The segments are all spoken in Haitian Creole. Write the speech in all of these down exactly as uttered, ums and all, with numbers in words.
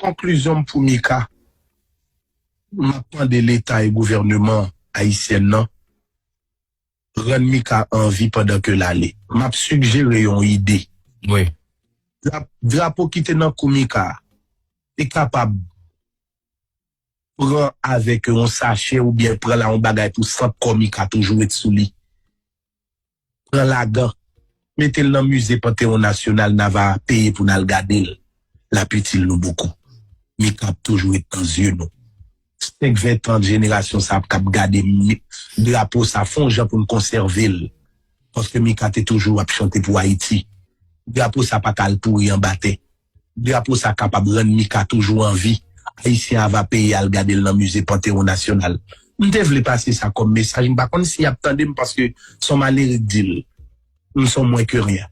Konklizyon m pou Mika, m ap mande Leta e gouvènman ayisyen nan rann Mika an vi pandan ke l ale. M ap sigjere yon ide. Wi. Dra- Drapo ki te nan kou Mika a, te kapab pran avèk yon sachè oubyen pran la yon bagay pou sant kò Mika toujou ret sou li. Pran lagan, mete l nan mize Pantewon Nasyonal, n a va peye pou n al gade l. L ap itil nou bokou. Mika ap toujou ret nan zye nou. Senk, ven tan jenerasyon sa ap k ap gade mi- drapo sa fè yon jan pou n konsève l. Paske Mika te toujou ap chante pou Ayiti. Drapo sa pa t al pouri anba tè. Drapo sa kapab rann Mika toujou an vi. Ayisyen a va peye al gade l nan mize Pantewon Nasyonal. M te vle pase sa kòm mesaj. M pa konn si y ap tande m paske s on malere k di l. M s on mwen ke ryen.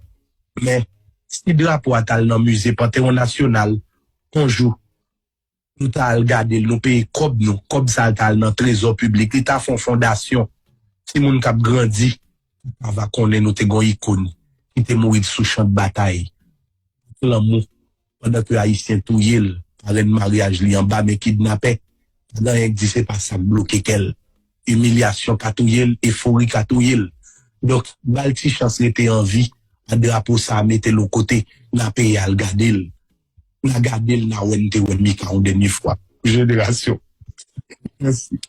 Men, si drapo a t al nan mize Pantewon Nasyonal, yon jou, nou ta al gade l, nou peye kòb nou, kòb sa a ta al nan trezò piblik, li ta fè yon fondasyon. Timoun k ap grandi, ta va konnen nou te gen yon ikòn ki te mouri sou chan batay. Lanmou, pandan ke Ayisyen touye l, parenn maryaj li anba men kidnapè, pa gen anyen k di se pa sa k bloke kè l. Imilyasyon ka touye l, efori ka touye l. Donk, ba l ti chans rete an vi, a drapo sa a mete l yon kote, n a peye al gade l. N a gade l, n a wè n te wè Mika yon dènye fwa. Jenerasyon. Mèsi.